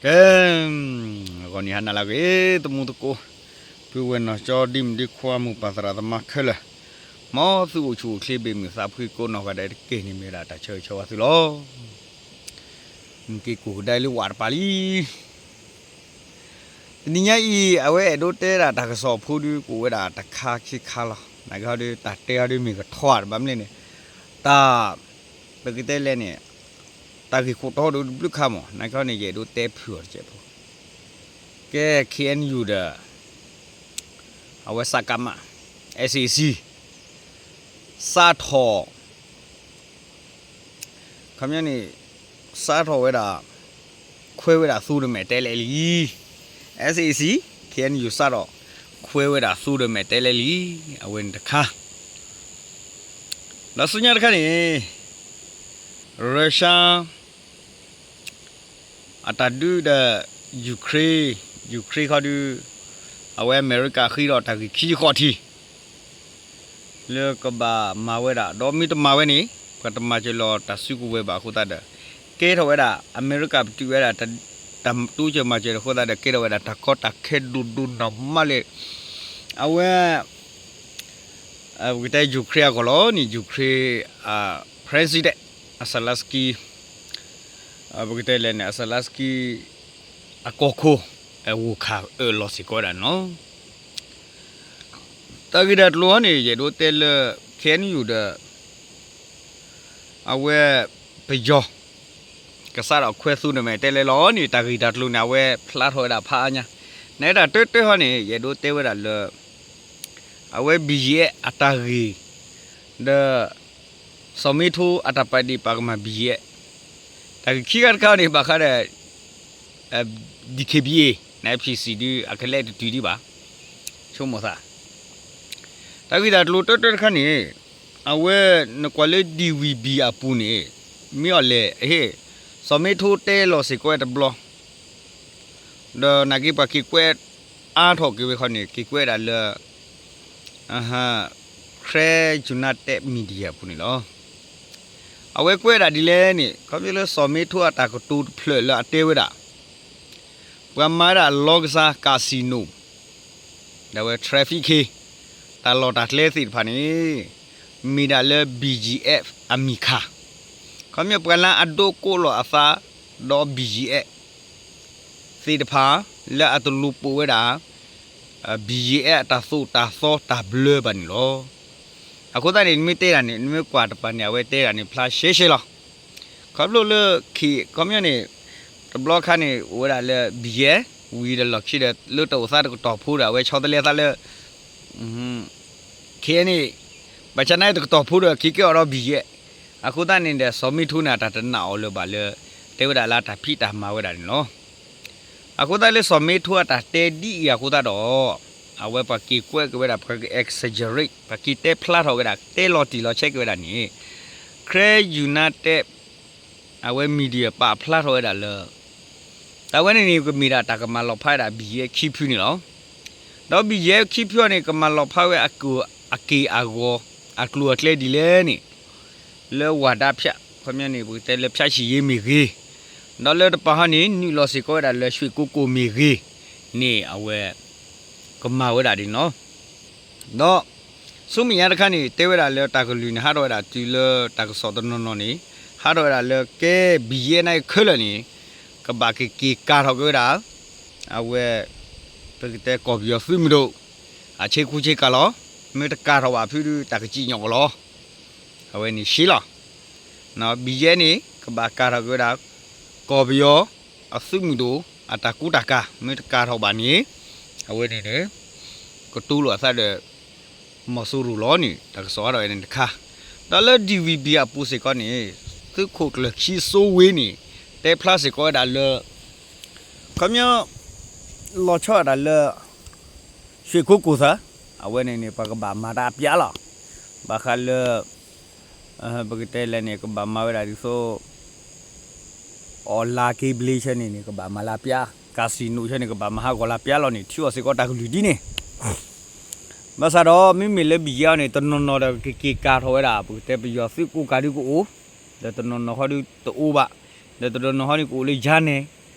ကဲ, ဂီၤနံၤဟါနၤလၢအဂ့ၤ သမူသကိး, ပုၢ်ဝဲၢ်နီၢ်ကၠီ ဒ်မုၣ်ဒ်ခွါ မိၢ်ပၢ်သရၣ်သမါခဲလၢာ်, မ်သုအိၣ်ဆူၣ်အိၣ်ချ့ ဘ့ၣ်မုၢ်သးဖှံကိးနီၢ်ဂၤဒဲးတက့ၢ်န့ၣ် မ့ၢ်ဝဲဒၣ်တၢ်ဆၢဂ့ၤဆၢဝါသုလီၤ. နက့ၤကိးကဒါလၢဝးတပၤလံ. တနံၤညါအံၤ အဝဲအဲၣ်ဒိးတဲဒၣ်တၢ်ကစီၣ်ဖိဒုး ကအိၣ်ဝဲဒၣ်တခါခံခါလီၤ. နာ်က့ဟီဒုး တၢ်တဲဟီဒုးမ့ၢ်ကထီဧါ တဘၣ်မနုၤလဲၣ်န့ၣ်, တၢ် ပကတဲလဲၣ်န့ၣ်, တၢ်ဂ့ၢ်ခိၣ်တီဒုးတဘျုးခါမး, နာ်က့ဟီန့ၣ် ယအဲၣ်ဒိးတဲဖုၣ်အီၤတစဲးဖိ, ကဲ ခ့ၣ်အဲၣ်ယူၣ်ဒီး အဝဲ စကမ SAC စးထီၣ် ခီပညီန့ၣ် စးထီၣ်ဝဲဒၣ် ခွဲဝဲဒၣ်သူဒီးမဲာ်တဲးလဲးလံ. SAC, KNU စးထီၣ် ခွဲဝဲဒၣ်သူဒီးမဲာ်တဲးလဲးလံ. အဝဲန့ၣ်တခါ, ဒီးဆူညါတခါန့ၣ် Russia အတၢ်ဒုးဒီး Ukraine, Ukraine ခီဒုး အဝဲအမဲရကၤဃ့ဒီးတၢ်ဂ့ၢ်ခံဃီထံး လၢကဘၣ်မၤဝဲဒၣ်, ဒီးမ့ၢ်တမၤဝဲန့ၣ် ပှၤတမၤစၢၤလီၤတၢ်စုကဝဲၤဘၣ်အဃိသတးဒီး ကဲထီၣ်ဝဲဒၣ် အမဲရကၤပတုာ်ဝဲဒၣ် တၢ်တိစၢၤမၤစၢၤအဃိသတးဒီး ကဲထီၣ်ဝဲဒၣ်တၢ်ကီတၢ်ခဲဒိၣ်ဒိၣ်နီၢ်မးလၢ အဝဲ ပကတဲ Ukraine အဂီၢ်လီၤန့ၣ် Ukraine President Zelensky, ပကတဲလဲၣ်န့ၣ် Zelensky အကီၢ်ခိၣ် အဂိၢ်ခၣ်အၢၣ်လီၤစ့ၢ်ကီးဝဲဒၣ်န့ၣ်လီၤ. တၢ်ဂ့ၢ်တၢ်ကျိၤဟီန့ၣ် ယအဲၣ်ဒိးတဲလၢ KNU ဒီး အဝဲ ပယီၤ ကစးထီၣ်ခွဲသူဒီးမဲာ်တဲးလဲးလီၤန့ၣ် တၢ်ဂ့ၢ်တၢ်ကျိၤန့ၣ် အဝဲဖျါထီၣ်ဝဲဒၣ်ဖးအါညါ, နတၢ်တၢတၢဟီန့ၣ် ယအဲၣ်ဒိးတဲဝဲဒၣ်လၢ အဝဲ BGF အတၢ်ဂ့ၢ် ဒီး စီၤမ့ထိအတၢ်ပာ်ဒ့ၣ်ပာ်ကမၣ် BGF, တၢ်ဂ့ၢ်ခံဂၤတခါန့ၣ် ဘၣ်ဃးဒီး DKBA န့ၣ် PC ဒုး အကလဲၤတတုၤဒံးဘၣ်, ဆိကမိၣ်သး တၢ်ဂ့ၢ်တၢ်ကျိၤတၢတၢတခါန့ၣ် အဝဲနကွၢ်လၢ DVB အပူၤန့ၣ် မ့ၢ်အီၤလဲၣ်, စီၤမ့ထိတဲလီၤစ့ၢ်ကီးဝဲတဘျီ ဒီးနာ်က့ပှၤက့ၤကွဲးအါထီၣ်က့ၤဝဲခီန့ၣ် က့ၤကွဲးဒၣ်လၢ Karen United Media အပူၤန့ၣ်လီၤ. အဝဲကွဲးဒၣ်ဒ်လဲၣ်န့ၣ် ခီဖျိလၢစီၤမ့ထိအတၢ်ကတိၤတဖျၢၣ်လၢအတဲဝဲဒၣ် ပှၤမၤဝဲဒၣ်လီကစၢ် casino ဒီးဝဲ trafficking တၢ်လီၢ်တၢ်ကျဲသ့ၣ်တဖၣ်န့ၣ် မ့ၢ်ဒၣ်လၢ BGF အမံၤခါ, ခီဖျိပှၤလၢအဒိးကိးလီၤအသးဒီး BGF သ့ၣ်တဖၣ် လၢအတလူၤပိာ်ဝဲဒၣ် BGF အတၢ်သိၣ်တၢ်သီတၢ်ဘျၢဘၣ်န့ၣ်လီၤ. အဃိသတးန့ၣ် နမ့ၢ်တဲဒၣ်န့ၣ် နမ့ၢ်ကွၢ်တပၤန့ၣ် အဝဲတဲဒၣ်န့ၣ် ဖျါရှဲရှဲလီၤ. ခီဖျိလၢ ခီပညီန့ၣ် တဘျီခါန့ၣ် အိၣ်ဝဲဒၣ်လၢ BGF ဝံၤဒီးလီၢ်ခံဒီး လၢတၢ်အိၣ်သးတကတီၢ်ဖိဒီး အဝဲဆီတလဲသးလၢ ခဲအံၤန့ၣ် ဘၣ်ဆၣ်န့ၣ်တကတီၢ်ဖိဒီး က့ၤကဲအီၤဒီး BGF အဃိသတးန့ၣ်ဒီး စီၤမ့ထိန့ၣ် အတၢ်တနာ်အီၤလၢၤဘၣ်လၢ တဲဝဲဒၣ်လၢတၢ်ဖံးတၢ်မၤဝဲဒၣ်န့ၣ်လီၤ. အဃိသတးလၢစီၤမ့ထိအတၢ်တဲဒ်အံၤအဃိသတးဒီး အဝဲပှၤက့ၤကွဲးက့ၤဝဲဒၣ် ပှၤက့ၤ exaggerate ပှၤက့ၤတဲဖျါထီၣ်က့ၤဝဲဒၣ် တဲလီၤတံၢ်လီၤဆဲးက့ၤဝဲဒၣ်န့ၣ် Karen United အဝဲ media ပာ်ဖျါထီၣ်ဝဲဒၣ်လၢ တၢ်ဝဲန့ၣ်န့ၣ် ကမ့ၢ်ဒၣ်တၢ်ကမၤလီၤဖးဝဲဒၣ် BGF ခံဖုန့ၣ်လီၤ. ဒီး BGF ခံဖုအံၤန့ၣ် ကမၤလီၤဖးဝဲအက့ၢ်အဂီၤ အကျိၤအကျဲဒ်လဲၣ်န့ၣ် လၢဝၤဒါဖၠး ခီပညီန့ၣ် ပကတဲလၢဖၠးဆံၣ်ယ့မ့ၢ်ဂ့ၤ, ဒီးလၢတပၤဟီန့ၣ် နုာ်လီၤစ့ၢ်ကီးဝဲဒၣ်လၢ ရွှေကုက္ကို မ့ၢ်ဂ့ၤန့ၣ် အဝဲ ကမၤဝဲဒၣ်ဒ်န့ၣ်လီၤ. ဒီး ဆူမဲာ်ညါတခါန့ၣ် တဲဝဲဒၣ်လၢတၢ်ကလုၢ်န့ၣ် ဟးထီၣ်ဝဲဒၣ်တုၤလၢတၢ်ကစီၣ်တနီၤနီၤန့ၣ် ဟးထီၣ်ဝဲဒၣ်လၢကဲ BGF န့ၣ်ခဲလၢာ်န့ၣ် ကဘၣ်က့ၤက့ၤကၤထီၣ်က့ၤဝဲဒၣ် အဝဲ ပကတဲကီၢ်ပယီၤသုးမုၢ်ဒိၣ် အဆ့ကူဆ့ကၤလီၤ. မ့ၢ်တကၤထီၣ်ဘၣ်ဖုဒုး တၢ်ကစံၣ်ညီၣ်ကလီၤ. အဝဲန့ၣ်ရှဲလီၤ. BGF န့ၣ် ကဘၣ်ကၤထီၣ်က့ၤဝဲဒၣ် ကီၢ်ပယီၤအသုးမုၢ်ဒိၣ် အတၢ်ကူတၢ်ကၤ မ့ၢ်တကၤထီၣ်ဘၣ်န့ၣ် အဝဲန့ၣ်န့ၣ် ကတိၤလိာ်အသးဒီး မီၤစိရိၤလီၤန့ၣ် တၢ်ကစီၣ်ဟးထီၣ်ဝဲန့ၣ်တခါ, ဒီးလၢ DVB အပူၤစ့ၢ်ကီးန့ၣ် သုးခိၣ်ကျၢၢ်ခံစိဝ့န့ၣ် တဲဖျါစ့ၢ်ကီးဝဲဒၣ်လၢ ခီပညီ လီၤဆီဒၣ်တၢ်လၢ ရွှေကုက္ကို သၢ, အဝဲန့ၣ်န့ၣ် ပှၤကဘၣ်မၤတၢ်အပျးလီၤ. ဘၣ်ဃးလၢ ပကတဲလဲၣ်န့ၣ် ကဘၣ်မၤဝဲဒၣ်ဒ်သိး online gambling ဆဲန့ၣ်န့ၣ် ကဘၣ်မၤလၢအပျး, casino ဆဲန့ၣ် ကဘၣ်မၤဟးဂီၤလၢအပျးလီၤန့ၣ် ထံၣ်အီၤစ့ၢ်ကီးတၢ်ကလုၢ်ဒ်န့ၣ် ဘၣ်ဆၣ်ဒီး မ့မ့ၢ်လၢ BGF န့ၣ် တနီၤနီၤဒီးကက့ၤကၤထီၣ်ဝဲဒၣ် ပကတဲပယီၤသုးကိးကၤဒုးကအိၣ်, ဒီးတနီၤနီၤဟီဒုးတအိၣ်ဘၣ်, ဒီးတနီၤနီၤဟီဒုးကအိၣ်လၢယါနဲၣ်,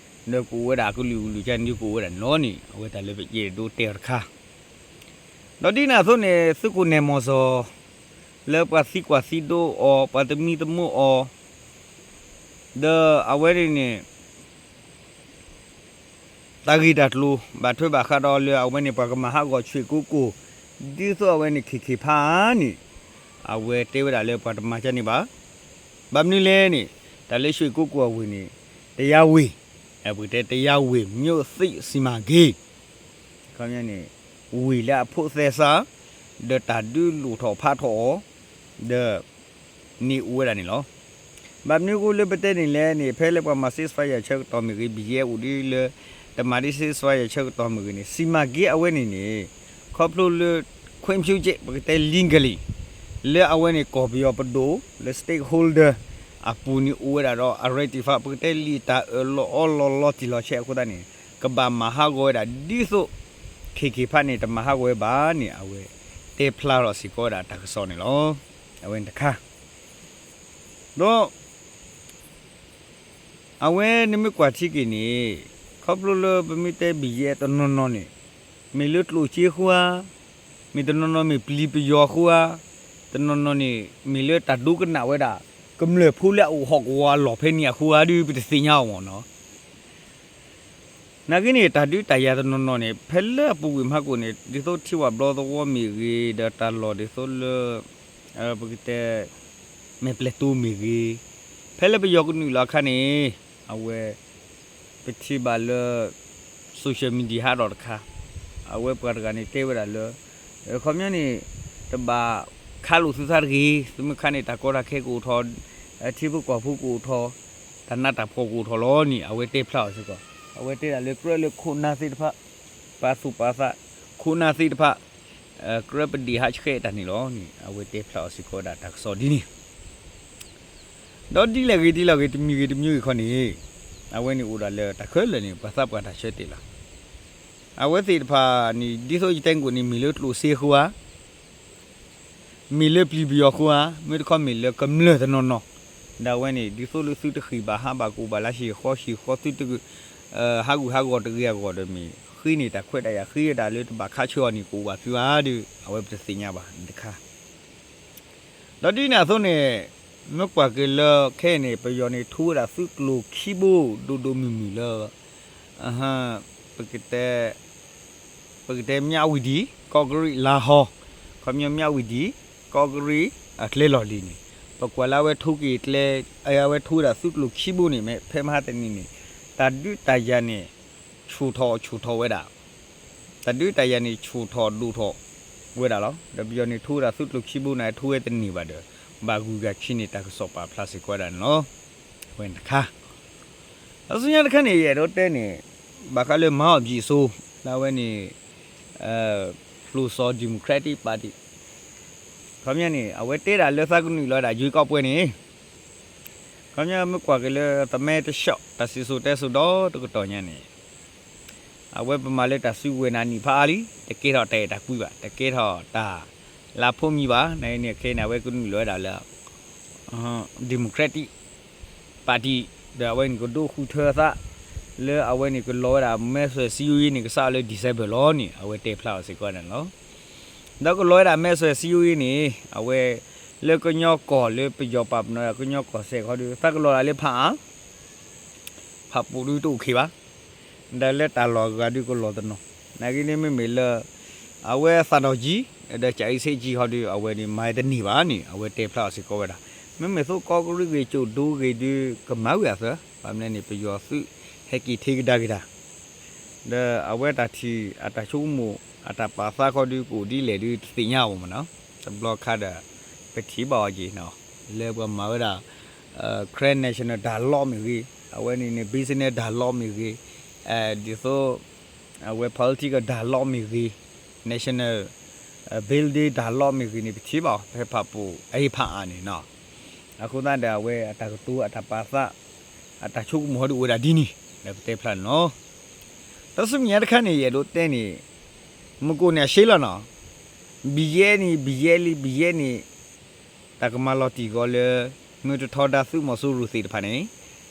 ဒီးကအိၣ်ဝဲဒၣ်အကလုာ်ကလုာ်ကန့ၣ်ဒုးကအိၣ်ဝဲဒၣ်န့ၣ်လီၤန့ၣ် အဝဲတၢ်လၢပယဲၢ်ဒိတဲအီၤတခါ ဒီးဒ်န့ၣ်အသိးန့ၣ် သုးခိၣ်နဲၣ်မီၢ်စီၤ လၢပှၤသံကွၢ်သံဒိအီၤ ပှၤသမံသမိးအီၤ ဒီးအဝဲန့ၣ်န့ၣ် တၢ်ဂ့ၢ်တၢ်ကျိၤ ဘၣ်ထွဲဘၣ်ဃးဒီးလၢအဝဲန့ၣ် ပှၤကမၤဟးဂီၤဆွ့ၣ်ကိကိၣ် ဒ်သိးအဝဲန့ၣ် ခ့ၣ်ခ့ၣ်ဖးန့ၣ် အဝဲတဲဝဲဒၣ်လၢပှၤတမၤကန့ၣ်ဘၣ်. ဘၣ်မနုၤလဲၣ်န့ၣ် တၢ်လၢဆွ့ၣ်ကိကိၣ်အဝ့ၢ်န့ၣ် တယါဝ့ၢ် ပကတဲတယါဝ့ၢ် မြို့သစ်စီမံကိန်း ခီပညီန့ၣ် ဝ့ၢ်လၢအဖိးသဲစး ဒီးတၢ်ဒုးလိၣ်ထီၣ်ဖးထီၣ်အီၤ ဒီး န့ၣ်အိၣ်ဝဲဒၣ်န့ၣ်လီၤ. ဘၣ်မနုၤအဃိလၢပတဲန့ၣ်လဲၣ်န့ၣ် ဖဲလၢပှၤမၤ ceasefire ဆၢကတီၢ်မ့ၢ်ဂ့ၤ ဘံၣ်ယဲၢ်အိၣ်ဒ်လၢ တမၤဒ် ceasefire ဆၢကတီၢ်မ့ၢ်ဂ့ၤန့ၣ် စီမံကိန်းအဝဲန့ၣ်န့ၣ် ခီဖျိလၢ ခွင့်ပြုချက် ပကတဲ legally လၢအဝဲန့ၣ် ကီၢ်ပယီၤပဒိၣ် လၢ stakeholder အပူၤန့ၣ်အိၣ်ဝဲဒၣ်ဒီး အ ratify ပကတဲလံာ်တၢ်အၢၣ်လီၤအီလီၤလီၤတံၢ်လီၤဆဲးအဃိသတးန့ၣ် ကဘၣ်မၤဟးဂီၤဝဲဒၣ်ဒ်သိး ခ့ၣ်ခ့ၣ်ဖးန့ၣ် တမၤဟးဂီၤဝဲဘၣ်န့ၣ် အဝဲတဲဖျါထီၣ်စ့ၢ်ကီးဝဲဒၣ်တၢ်ကစီၣ်န့ၣ်လီၤ. အဝဲန့ၣ်တခါ ဒီး အဝဲန့ၣ်မ့ၢ်ကွၢ်ထံက့ၤန့ၣ် ခီဖျိလၢပမ့ၢ်တဲဘံၣ်ယဲၢ်တနီၤနီၤန့ၣ် မ့ၢ်လၢကျိၣ်စ့အဃိဧါ, မ့ၢ်တနီၤနီၤမ့ၢ်ပျံၤပယီၤအဃိဧါ, တနီၤနီၤန့ၣ် မ့ၢ်လၢတၢ်ဒိကနၣ်ဝဲဒၣ် ကမျၢၢ်ဖိလၢအအိၣ်ဟီၣ်ကဝီၤအလီၢ်ဖဲန့ၣ်အဃိဧါဒုး ပတသ့ၣ်ညါအီၤမ့ၢ်နီၤ. နာ်က့န့ၣ် တၢ်ဒုးတၢ်ယၤတနီၤနီၤန့ၣ် ဖဲလၢအပူၤကွံာ်မးကိၣ်န့ၣ် ဒ်သိးထံဝၣ်ဘျီသဝီမ့ၢ်ဂ့ၤ ဒီးတၢ်လီၢ်ဒ်သိးလၢ ပကတဲ မဲာ်ပျဲၢ်တိမ့ၢ်ဂ့ၤ, ဖဲလၢပယီၤကနုာ်လီၤအခါန့ၣ် အဝဲ ပထံၣ်ဘၣ်လၢ social media ဟးထီၣ်တခါ အဝဲပှၤတဂၤန့ၣ်တဲဝဲဒၣ်လၢ ခီပညီန့ၣ် တဘၣ်ခးလိာ်သုသးတဂ့ၤ, သုမ့ၢ်ခးန့ၣ် တၢ်ကီတၢ်ခဲကအိၣ်ထီၣ်, ထံဖိကီၢ်ဖိကအိၣ်ထီၣ်, တၢ်နးတၢ်ဖှီၣ်ကအိၣ်ထီၣ်လီၤန့ၣ် အဝဲတဲဖျါအီၤစ့ၢ်ကီး, အဝဲတဲဒၣ်လၢကြၢးလၢခိၣ်နၢ်သ့ၣ်တဖၣ်, ပာ်သူၣ်ပာ်သး ခိၣ်နၢ်သ့ၣ်တဖၣ် ကြၢးပဒ့ၣ်ဟးဆှဲးတၢ်န့ၣ်လီၤန့ၣ် အဝဲတဲဖျါအီၤစ့ၢ်ကီးဝဲဒၣ်တၢ်ကစီၣ်ဒ်န့ၣ် ဒီးဒ်လဲၣ်ဂ့ၤဒ်လဲၣ်ဂ့ၤ တမံၤဂ့ၤတမံၤဂ့ၤခီန့ၣ် အဝဲန့ၣ်အိၣ်ဒၣ်လၢတၢ်ခဲလၢာ်န့ၣ် ပှၤသးပှၢ်တၢ်ဆၢတဲာ်လီၤ. အဝဲသ့ၣ်တဖၣ်န့ၣ် ဒ်သိးယတဲကိၣ်န့ၣ် မ့ၢ်လၢကျိၣ်စ့အဃိဧါ, မ့ၢ်လၢပျံၤပယီၤအဃိဧါ, မ့ၢ်တခီမ့ၢ်လၢကမျၢၢ်တနီၤနီၤ, ဒီးအဝဲန့ၣ် ဒ်သိးလၢသုတဃ့ၢ်ဘၣ်ဟးဘၣ်ကအိၣ်ဘၣ်လၢဟံၣ်ဃီဟံၣ်ဃီသုတ ဟးဂူာ်ဟးဂီၤတဂ့ၤအဂီၢ်ဒီးမ့ၢ် ဃ့န့ၢ်တၢ်ခွဲးတၢ်ယာ်ဃ့ဝဲဒၣ်လၢတဘၣ်ခးဆၢအီၤန့ၣ် ကအိၣ်ဘၣ်သုဧါဒီး အဝဲပတသ့ၣ်ညါဘၣ်တခါ ဒီးဒ်န့ၣ်အသိးန့ၣ် မ့ၢ်ကွၢ်က့ၤလၢခဲအံၤန့ၣ် ပယီၤန့ၣ် ထိဝဲဒၣ်သုးကျိၤခံဘိဒိၣ်ဒိၣ်မုၢ်မုၢ်လၢ ပကတဲ ပကတဲ မြဝတီ ကီးကရံး လါဟီ ခီပညီ မြဝတီ ကီးကရံး အကျဲလီၢ်လံၤန့ၣ် ပကွၢ်လၢအဝဲထိက့ၤကျဲ အဝဲထိဝဲဒၣ်သုးကျိၤခံဘိန့ၣ် မ့ၢ်ဖဲမဟါတနံၤန့ၣ် တၢ်ဒုးတၢ်ယၤန့ၣ် ဆူၣ်ထီၣ်ဆူၣ်ထီၣ်ဝဲဒၣ် တၢ်ဒုးတၢ်ယၤန့ၣ် ဆူၣ်ထီၣ်ဒိၣ်ထီၣ်ဝဲဒၣ်လီၤ. ဒီးပယီၤန့ၣ် ထိဝဲဒၣ်သုးကျိၤခံဘိန့ၣ် ထိဝဲတန့ၢ်ဘၣ်ဒီး ဘၣ်ဂုၤဂၤခံန့ၣ် တၢ်ကစီၣ်ပာ်ဖျါစ့ၢ်ကီးဝဲဒၣ်န့ၣ်လီၤ. အဝဲန့ၣ်တခါ ဒီးဆူညါတခါန့ၣ် ယအဲၣ်ဒိးတဲန့ၣ် ဘၣ်ဃးလၢမၤအီၣ်ဘျံးစိ လၢအဝဲန့ၣ် ဖျိးစီၤ Democratic Party ခီပညီန့ၣ် အဝဲတဲဒၣ်လၢသးကနုာ်လီၤဝဲဒၣ် ရွေးကောက်ပွဲန့ၣ် ခီပညီမ့ၢ်ကွၢ်က့ၤလၢ သမိုင်းတလျှောက် တၢ်စံၣ်စိၤတဲစိၤဒီတကတီၢ်ညါန့ၣ် အဝဲပမၤလၢတၢ်စုကဝဲၤနၤနံၣ်ဖးအါလံ တကဲထီၣ်တၢ်အဲၣ်တၢ်ကွံဘၣ် တကဲထီၣ်တၢ်လၢဖိမံၤဘၣ် နန့ၣ်ခဲအံၤန့ၣ် အဝဲကနုာ်လီၤဝဲဒၣ်လၢ Democratic Party ဒီးအဝဲန့ၣ်ကဒိဃုထၢသး လၢအဝဲန့ၣ်ကလီၤဝဲဒၣ်မဲဆွယ်စည်းရုံးရေးန့ၣ် ကစးလၢ December လီၤန့ၣ် အဝဲတဲဖျါအီၤစ့ၢ်ကီးန့ၣ်လီၤ. ဒီးကလီၤဝဲဒၣ်မဲဆွယ်စည်းရုံးရေးန့ၣ် အဝဲ လၢကညီကီၢ်လၢပယီၤပာ်ပနီၣ်ကညီကီၢ်စဲၣ်ခီဒီး သးကလီၤဒၣ်လၢဖးအါ ဖးပူၤဒုးတအိၣ်ခ့ဘၣ် ဒီးလၢတၢ်လီၢ်အဂၤဒုးကလီၤတနီၤ နာ်က့န့ၣ်မ့မ့ၢ်လၢ အဝဲသးဒီးကံ ဒီးကၠၤအံဆ့ကံဟီဒီး အဝဲန့ၣ်မၤတန့ၢ်ဘၣ်န့ၣ် အဝဲတဲဖျါအီၤစ့ၢ်ကီးဝဲဒၣ် မ့မ့ၢ်သိးကီးကရံးဂ့ၤ ကၠိၣ်ဒိဂ့ၤဒုး ကမၤဝံၤအသး ဘၣ်မနုၤန့ၣ် ပယီၤသုးဟဲက့ၤထံကဒါက့ၤတၢ် ဒီးအဝဲတၢ်ထံၣ်အတၢ်ဆိကမိၣ် အတၢ်ပာ်သးခီဒုးကအိၣ်ဒ်လဲၣ်ဒုးတသ့ၣ်ညါအီၤမ့ၢ်နီၤ တဘျီခါဒီး ပထံၣ်ဘၣ်အီၤက့ၤ လၢပှၤမၤဝဲဒၣ် Karen National Dialogue မ့ၢ်ဂ့ၤ အဝဲန့ၣ်န့ၣ် Business Dialogue မ့ၢ်ဂ့ၤ ဒ်သိး အဝဲ political dialogue မ့ၢ်ဂ့ၤ national building dialogue မ့ၢ်ဂ့ၤန့ၣ် ပထံၣ်ဘၣ်အီၤ ဖဲဖးပူၤအဟ့ၣ်ဖးအါန့ၣ်နီၤ အဃိသတးဒီးအဝဲအတၢ်ကတိၤအတၢ်ပာ်သး အတၢ်ဆိကမိၣ်ဟီဒုးအိၣ်ဝဲဒၣ်ဒ်န့ၣ် ဒီးပတဲဖျါန့ၣ်လီၤ. တၢ်ဆူမဲာ်ညါတခါန့ၣ် ယအဲၣ်ဒိးတဲန့ၣ် မ့ၢ်ကိၣ်န့ၣ်အရှဲလီၤနီၤ ဘံၣ်ယဲၢ်န့ၣ် ဘံၣ်ယဲၢ်လံ ဘံၣ်ယဲၢ်န့ၣ် တၢ်ကမၤလီၤတံၢ်အီၤလၢ မ့ၢ်တထီဒါသုးမီၤစိရိၤသ့ၣ်တဖၣ်န့ၣ်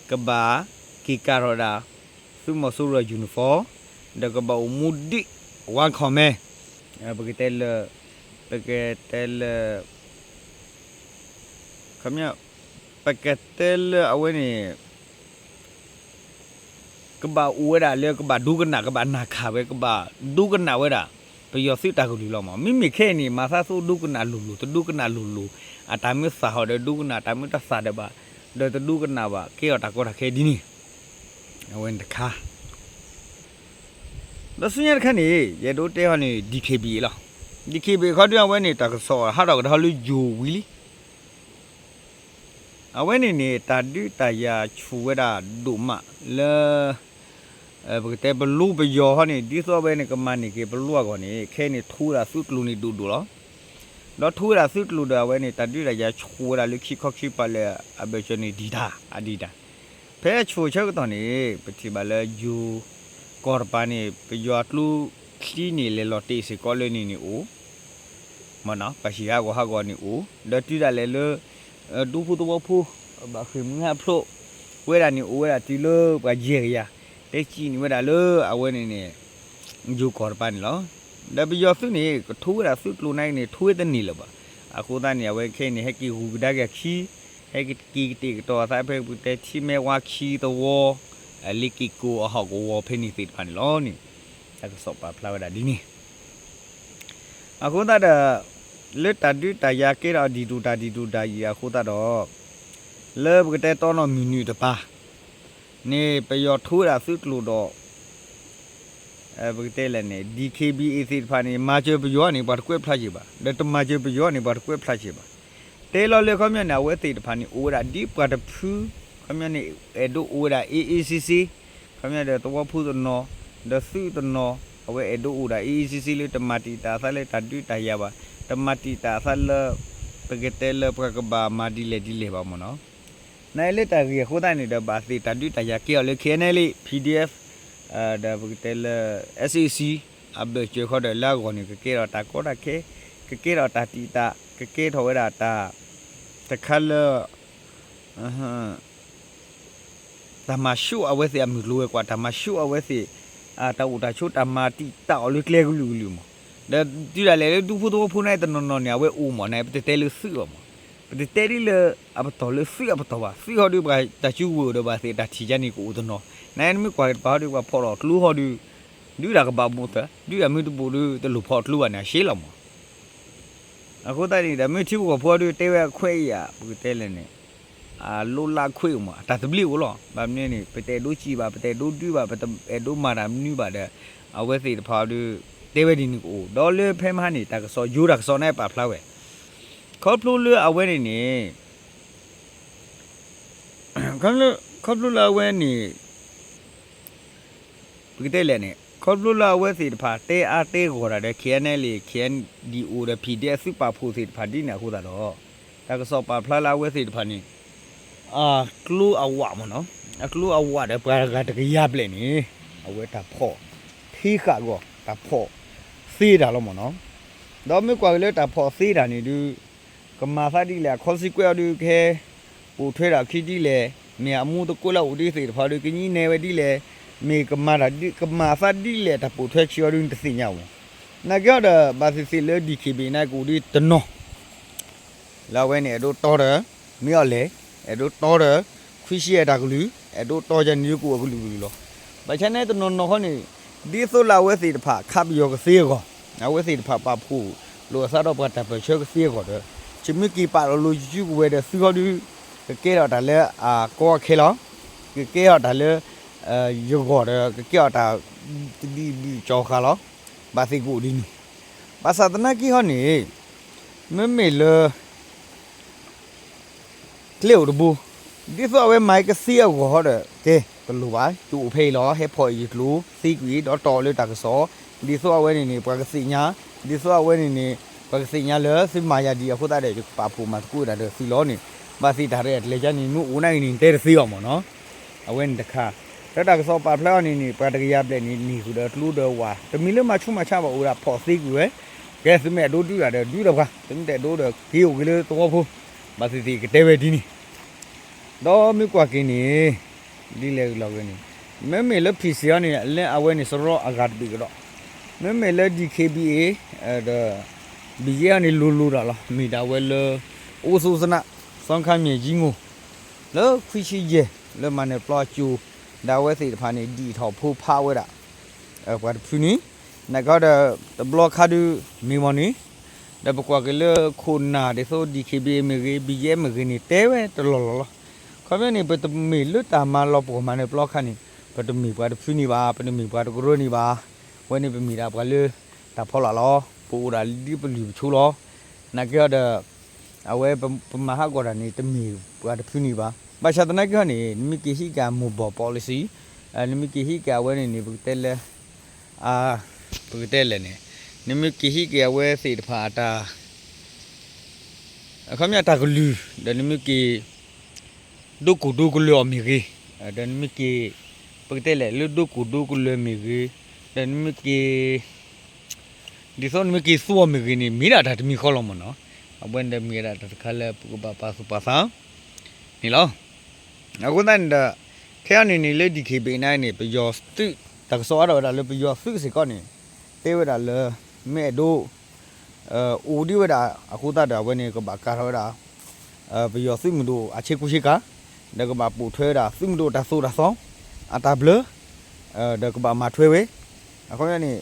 ကဘၣ်က့ၤကၤထီၣ်ဒၣ် သုးမီၤစိရိၤ uniform ဒီးကဘၣ်အိၣ်မူဒံး one command ပကတဲလၢ ပကတဲလၢ ခီပညီ ပကတဲလၢအဝဲန့ၣ် ကဘၣ်အိၣ်ဝဲဒၣ်လၢကဘၣ်ဒိကနၣ် ကဘၣ်နၢ်ခၢၣ်ဝဲ ကဘၣ်ဒိကနၣ်ဝဲဒၣ် ပယီၤသုးတၢ်ကလုၢ်လီၤမး. မ့မ့ၢ်ခဲအံၤန့ၣ် မၤသးသိဒိကနၣ်လိၤလိၤ တဒိကနၣ်လိၤလိၤ အတၢ်မ့ၢ်သၣ်ဟီၣ်ဒီးဒိကနၣ် တၢ်မ့ၢ်တသၣ်ဒီးဘၣ် ဒီးတဒိကနၣ်ဘၣ် ကဲအီၤတၢ်ကီတၢ်ခဲဒ်န့ၣ် အဝဲန့ၣ်တခါ ဒီးဆူညါတခါန့ၣ် ယအဲၣ်ဒိးတဲဟီန့ၣ် DKBA လီၤ. DKBA ခီဒုအဝဲန့ၣ် တၢ်ကစီၣ်ဟးထီၣ်ကဒီးလၢယိၤဝံၤလံ အဝဲန့ၣ်န့ၣ် တၢ်ဒုးတၢ်ယၤဆူၣ်ဝဲဒၣ်ဒိၣ်မးလၢ ပကတဲပလူပယီၤဟီန့ၣ် ဒ်သိးအဝဲန့ၣ် ကမၤန့ၢ်က့ၤပလူအဂီၢ်န့ၣ် ခဲအံၤန့ၣ်ထူဝဲဒၣ်သုးကျိၤန့ၣ်ဒိၣ်ဒိၣ်လီၤ. ဒီးထူဝဲဒၣ်သုးကျိၤဒီးအဝဲန့ၣ် တၢ်ဒုးတၢ်ယၤဆူၣ်ဝဲဒၣ်လၢခံခီခံပၤလၢအဘၢၣ်စၢၤန့ၣ်ဒံးတၢ် အဒံးတၢ် ဖဲအဆူၣ်ဆၢကတီၢ်န့ၣ် ပထံၣ်ဘၣ်လၢယိၤကီၢ်တပၤန့ၣ် ပယီၤကျိချံန့ၣ် လဲၤလီၤတ့ၢ်စ့ၢ်ကီးလၢန့ၣ်န့ၣ်အိၣ် မ့ၢ်နီၤ ပှၤဟံၣ်ဟးဂီၤဟးဂီၤန့ၣ်အိၣ် ဒီးတုၤဒၣ်လဲာ်လၢ ဒူဖိသဝီဖိ ဘၣ်ဃ့ၢ်မှံဟးဖျိး ဝဲဒၣ်န့ၣ်အိၣ်ဝဲဒၣ်တုၤလၢပှၤယဲၢ်ကယၤ တဲစံးန့ၢ်ဝဲဒၣ်လၢအဝဲန့ၣ်န့ၣ် ယိၤကီၢ်တပၤန့ၣ်လီၤ. ဒီးပယီၤသုးန့ၣ် ကထူဝဲဒၣ်သုးကျိၤန့ၣ်န့ၣ် ထူဝဲတန့ၢ်လၢၤဘၣ်. အဃိသတးန့ၣ် အဝဲခဲအံၤန့ၣ် ဟဲက့ၤဂုၤကဒါက့ၤအခံ ဟဲက့ၤက့ၤကတ့ၢ်ကတီၤအသးဖဲပတဲထံမဲဝါခံသဝီ လ့က့ၤကိၤအဟီၣ်ကဝီၤဖဲန့ၣ်သ့ၣ်တဖၣ်န့ၣ်လီၤန့ၣ် တၢ်ကစီၣ်ပာ်ဖျါဝဲဒၣ်ဒ်န့ၣ် အဃိသတးဒီး လၢတၢ်ဒုးတၢ်ယၤကဲထီၣ်ဒံးဒိၣ်တၢ်ဒံးဒိၣ်တၢ်ယံၤအဃိသတးဒီး လၢပကတဲတီနီၢ်မုၢ်နုာ်တပၤန့ၣ် ပယီၤထူဝဲဒၣ်သုးကျိၤဒီး ပကတဲလဲၣ်န့ၣ် DKBA သ့ၣ်တဖၣ်န့ၣ် မၤစၢၤပယီၤန့ၣ် ပှၤတကွဲးဖျါစ့ၢ်ဘၣ်, ဒီးတမၤစၢၤပယီၤန့ၣ် ပှၤတကွဲးဖျါစ့ၢ်ဘၣ်. တဲလီၤလၢခီပညီန့ၣ် အဝဲသ့ၣ်တဖၣ်န့ၣ် အိၣ်ဝဲဒၣ်ဒ်ပှၤတဖု, ခီပညီန့ၣ် အဲၣ်ဒိးအိၣ်ဝဲဒၣ် အေးအေးဆေးဆေး, ခီပညီဒီးသဝီဖိတနီၤ, ဒီးသုးတနီၤ, အဝဲအဲၣ်ဒိးအိၣ်ဒၣ် အေးအေးဆေးဆေး လၢတမၤတံာ်တာ်အသးလၢတၢ်ဒုးတၢ်ယၤဘၣ်, တမၤတံာ်တာ်အသးလၢ ပကတဲလၢပှၤကဘၣ်မၤဒ်လဲၣ်ဒ်လဲၣ်ဘၣ်မ့ၢ်နီၤ. နလၢတၢ်ဂ့ၢ်အဃိသတးန့ၣ်ဒီး ဘၣ်သ့ၣ်တၢ်ဒုးတၢ်ယၤကဲအီၤလၢ ခဲအံၤန့ၣ်လံ PDF ဒီးပကတဲလၢ SAC အဘၢၣ်စၢၤဃီဒီးလၢအဂီၢ်န့ၣ် ကကဲထီၣ်တၢ်ကီတၢ်ခဲ, ကကဲထီၣ်တၢ်တံာ်တာ်, ကကဲထီၣ်ဝဲဒၣ်တၢ် တခါလၢ တၢ်မၤဆူၣ်အဝဲသ့ၣ်အမုၢ်ကျိၤဝဲၤကွာ်, တၢ်မၤဆူၣ်အဝဲသ့ၣ် တၢ်အိၣ်တၢ်ဆိး တၢ်မၤတံာ်တာ်အီၤလၢကျဲကလုာ်ကလုာ်မး. ဒီးတုၤဒၣ်လဲာ်လၢဒူဖိသဝီဖိန့ၣ်တနီၤနီၤန့ၣ် အဝဲအိၣ်မးန့ၣ် ပတတဲလၢသုးအီၤမး, ပတတဲဒ်လၢအပတီၢ်လၢသုးအပတီၢ်ဘၣ်. သုးဟီဒုးပှၤတၢ်စုကဝဲၤအိၣ်ဒီးဘၣ်သ့ၣ်တၢ်ထံၣ်ကန့ၣ်ကအိၣ်တနီၤ, နမ့ၢ်ကွၢ်က့ၤတပၤဟီဒုးပှၤဖီၣ်ထီၣ်ကျိဟီဒုး ဒုးတၢ်ကဘၣ်မိၣ်သၢ, ဒုးတၢ်မုၢ်တဘိၣ်ဒုးတလိၣ်ဖီၣ်ကျိဘၣ်န့ၣ် အရှဲလီၤမး. အဃိသတးန့ၣ် ဒီးမ့ၢ်ထံဖိကီၢ်ဖိဒီးတဲဝဲအခွဲးအယာ် ပကတဲလဲၣ်န့ၣ် အလိလးခွဲးအိၣ်မး အတၢ်သဘျ့အိၣ်လီၤ. ဘၣ်မနုၤန့ၣ် ပတအဲၣ်ဒိးစံးဘၣ်, ပတအဲၣ်ဒိးဒုးဘၣ်, ပတအဲၣ်ဒိးမၤတၢ်မနုၤဘၣ်ဒီး အဝဲသ့ၣ်တဖၣ်ဒီး တဲဝဲဒ်န့ၣ်ကအိၣ်, ဒီးလၢဖဲမဟါန့ၣ် တၢ်ကစီၣ်ယိၤတၢ်ကစီၣ်န့ၣ်ပာ်ဖျါဝဲ ခီဖျိလၢအဝဲန့ၣ်န့ၣ် ခီဖျိလၢအဝဲန့ၣ် ပကတဲလဲၣ်န့ၣ် ခီဖျိလၢအဝဲသ့ၣ်တဖၣ်တဲအါတဲဂီၢ်တၢ်ဒီး KNLA KNDO ဒီး PDF သုးပာ်ဖှိၣ်သ့ၣ်တဖၣ်ဒ်န့ၣ်အဃိသတးဒီး တၢ်ကစီၣ်ပာ်ဖျါလၢအဝဲသ့ၣ်တဖၣ်န့ၣ် အကျိအဝးမ့ၢ်နီၤ, အကျိအဝးဒီးပှၤတဂၤတကယၤဘျဲၣ်န့ၣ် အဝဲတၢ်ဖီၣ်ထံဃာ်အဂီၢ် တၢ်ဖီၣ်သ့တၢ်လီၤမ့ၢ်နီၤ. ဒီးမ့ၢ်ကွၢ်က့ၤလၢတၢ်ဖီၣ်သ့တၢ်န့ၣ်ဒုး ကမၤသးဒ်လဲၣ် အခီစံးကွဲးအီၤဒုး ကဟဲပိာ်ထွဲဒၣ်အခံဒ်လဲၣ်, မ့ၢ်အမူသကိးလၢအအိၣ်ဒ်သ့ၣ်တဖၣ်ဒီး ကညံနဲဝဲဒ်လဲၣ်, မ့ၢ်ကမၤတၢ်ဒ် ကမၤသးဒ်လဲၣ် တၢ်ပိာ်ထွဲခံအီၤဒုး နတသ့ၣ်ညါမး. နာ်က့ဟီဒီး ဘၣ်သ့ၣ်သ့ၣ်လၢ DKBA န့ၣ် ကအိၣ်ဒ်တနီၤ လၢအဝဲန့ၣ် အဲၣ်ဒိးတီဒီး မ့ၢ်အီၤလဲၣ်, အဲၣ်ဒိးတီဒီး ခွံဆံယဲၢ်တၢ်ကလုၢ်, အဲၣ်ဒိးတီယၤန့ၣ် ကအိၣ်အကလုာ်ကလုာ်လီၤ. ဘၣ်ဆၣ်န့ၣ်တနီၤနီၤခီန့ၣ် ဒ်သိးလၢအဝဲသ့ၣ်တဖၣ် ခးပယီၤကသ့အဂီၢ်, အဝဲသ့ၣ်တဖၣ်ပာ်ဖှိၣ်လိာ်အသးဒီးပှၤတၢ်ပၢၢ်ဆၢကသ့အဂီၢ်ဒီး ယမ့ၢ်က့ၤပာ်လီၤလိာ်စုကဝဲၤဒီးသုဟီဒုး ကကဲထီၣ်တၢ်လၢအကီအခဲလီၤ. ကကဲထီၣ်တၢ်လၢ ယဂီၢ်ဒီး ကကဲထီၣ်တၢ်တဘံၣ်ဘုၣ်ကၠီၤဃာ်လီၤ. ဘၣ်သ့ၣ်ကအိၣ်ဒ်န့ၣ် ဘၣ်ဆၣ်သနာ်က့ဟီန့ၣ် မ့မ့ၢ်လၢ ကျဲအိၣ်တဘိ, ဒ်သိးအဝဲမၤကသ့အဂီၢ်ဟီဒီး ကဲ တလိၣ်ဘၣ် ယအိၣ်ဖဲအံၤလီၤ, ဟဲဖီၣ်အံၤယကျိၤသ့ကွံာ် ဒီးတီၢ်လၢတၢ်ကစီၣ်, ဒ်သိးအဝဲန့ၣ်န့ၣ် ပှၤကသ့ၣ်ညါ, ဒ်သိးအဝဲန့ၣ်န့ၣ် ပှၤကသ့ၣ်ညါလၢသုမၤယၤဒ်အဃိသတးဒီး ယကပာ်ဖှိၣ်မၤသကိးတၢ်ဒီးသုလီၤန့ၣ်, ဘၣ်သ့ၣ်တၢ်ရဲၣ်တၢ်ကျဲၤကန့ၣ် မ့ၢ်အိၣ်နာ်က့န့ၣ် နတဲတသ့အီၤမ့ၢ်နီၤ. အဝဲန့ၣ်တခါ, ဒီးတၢ်ကစီၣ်ပာ်ဖျါအီၤန့ၣ်န့ၣ် ပှၤတကယၤဘျဲၣ်န့ၣ် န့ၢ်ဃုာ်ဒီးကျိဒီးဝး, တမ့ၢ်လၢမၤဆူးမၤဆါဘၣ် အိၣ်ဒၣ်ဖီၣ်သ့ကွံာ်ဝဲ, ကဲသုမ့ၢ်အဲၣ်ဒိးဒုးတၢ်ဒီးဒုးဒီးပှၤ, သုမ့ၢ်တအဲၣ်ဒိးဒီးက့ၤအိၣ်က့ၤလၢသဝီဖိ, ဘၣ်သ့ၣ်သ့ၣ်ကတဲဝဲဒ်န့ၣ် ဒီးမ့ၢ်ကွၢ်က့ၤန့ၣ် ဒ်လဲၣ်ဂ့ၤလီၤဂ့ၤန့ၣ် မ့မ့ၢ်လၢ ဖံစ့ၣ် အံၤန့ၣ် လၢအဝဲန့ၣ်စရီအဂၤတဘ့ၣ်ကဒီး, မ့မ့ၢ်လၢ DKBA ဒီး ဘံယဲၢ် အံၤန့ၣ် လိၤလိၤတၢ်လီၤ. မ့ၢ်ဒၣ်ဝဲလၢ အိၣ်သူစနၣ် စီခါမၠဲၣ်ကၠံမိၢ် လၢခွံဆံယဲၢ် လၢမၤနၢၤပျီအစိၤ ဒီးအဝဲသ့ၣ်တဖၣ်န့ၣ် ဒံၣ်ထီၣ်ဖိဖးဝဲဒၣ် ပှၤတဖုန့ၣ်, နာ်က့ဒီး တဘျီခါဒုး မ့ၢ်မ့ၢ်န့ၣ် ဒီးပကွၢ်က့ၤလၢခိၣ်နၢ်ဒ်သိး DKBA မ့ၢ်ဂ့ၤ ဘံယဲၢ် မ့ၢ်ဂ့ၤန့ၣ် တဲဝဲတလီၢ်လီၢ်လီၤ. ခီပညီန့ၣ် ပတမ့ၢ်လၢတၢ်မၤလီၤပှီၢ်မၤနၢၤပျီအခါန့ၣ် ပတမ့ၢ်ပှၤတဖုန့ၣ်ဘၣ်, ပတမ့ၢ်ပှၤတကရၢန့ၣ်ဘၣ်. ဝဲန့ၣ်ပမ့ၢ်ဒၣ်ပှၤလၢတၢ်ဖီလာ်လီၤ. ပအိၣ်ဒၣ်ဒ်ပလုၢ်ပဆိလီၤ. နာ်က့ဒီး အဝဲပမၤဟးဂီၤတၢ်န့ၣ် တမ့ၢ်ပှၤတဖုန့ၣ်ဘၣ်. ဘၣ်ဆၣ်သနာ်က့ဟီန့ၣ် နမ့ၢ်က့ၤဟံးက့ၤအမိၢ်ဘီၣ် policy, နမ့ၢ်က့ၤဟံးက့ၤအဝဲန့ၣ်န့ၣ် ပကတဲလၢ ပကတဲလဲၣ်န့ၣ် နမ့ၢ်က့ၤဟံးက့ၤအဝဲသ့ၣ်တဖၣ်အတၢ် အခီပညီတၢ်ကလုၢ် ဒီးနမ့ၢ်က့ၤ ဒိကိၢ်ဒိကလၢၤအီၤမ့ၢ်ဂ့ၤ, ဒီးနမ့ၢ်က့ၤ ပကတဲလဲၣ် လၢဒိကိၢ်ဒိကလၢၤမ့ၢ်ဂ့ၤ, ဒီးနမ့ၢ်က့ၤ ဒ်သိးနမ့ၢ်က့ၤသူအီၤမ့ၢ်ဂ့ၤန့ၣ် မ့ၢ်ဒၣ်တၢ်တမံၤဃီလီၤမ့ၢ်နီၤ. အဝဲန့ၣ်ဒီးမ့ၢ်ဝဲဒၣ်တၢ်တခါလၢပကဘၣ်ပာ်သူၣ်ပာ်သးန့ၣ်လီၤ. အဃိသတးန့ၣ်ဒီး ခဲအံၤန့ၣ်န့ၣ် လၢ DKBA န့ၣ်န့ၣ် ပယီၤသုး တၢ်ကစီၣ်အါထီၣ်ဝဲဒၣ်လၢပယီၤသုးစ့ၢ်ကီးန့ၣ် တဲဝဲဒၣ်လၢ မ့ၢ်အဲၣ်ဒိး အိၣ်ဒံးဝဲဒၣ်အဃိသတးဒီး အဝဲန့ၣ်ကဘၣ်ကၤထီၣ်ဝဲဒၣ် ပယီၤသုးမုၢ်ဒိၣ်အဆ့ကူဆ့ကၤ, ဒီးကဘၣ်ပိာ်ထွဲဝဲဒၣ်သုးမုၢ်ဒိၣ်တၢ်သိၣ်တၢ်သီ အတၢ်ဘျၢ ဒီးကဘၣ်မၤထွဲဝဲ. အခီပညီန့ၣ်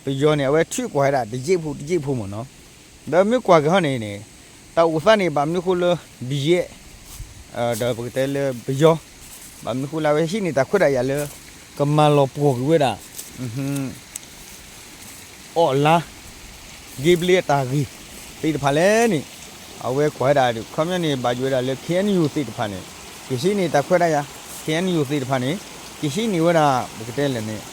ပယီၤန့ၣ် အဝဲထုးကွၢ်ဝဲဒၣ်တယ့ၢ်ဖိတယ့ၢ်ဖိမ့ၢ်နီၤ. ဒီးမ့ၢ်ကွၢ်က့ၤဟီန့ၣ်န့ၣ် တၢ်အိၣ်သးန့ၣ် ဘၣ်မနုၤဃိလၢ ဘံယဲၢ် ဒီးပကတဲလၢပယီၤ ဘၣ်မနုၤဃိလၢအဝဲဟံးန့ၢ်တၢ်ခွဲးတၢ်ယာ်လၢ ကမၤလီၤပှီၢ်ကွံာ်ဝဲဒၣ် အီၣ်လါ ဂ့ဘျ့အတၢ်ဂ့ၢ်သ့ၣ်တဖၣ်လဲၣ်န့ၣ် အဝဲကွၢ်ဝဲဒၣ် ခီပညီန့ၣ် ဘၣ်ယိၣ်ဝဲဒၣ်လၢ KNU သ့ၣ်တဖၣ်န့ၣ် ကဟံးန့ၢ်တၢ်ခွဲးတၢ်ယာ်, KNU သ့ၣ်တဖၣ်န့ၣ် ကဟံးန့ၢ်ဝဲဒၣ် ပကတဲလဲၣ်န့ၣ်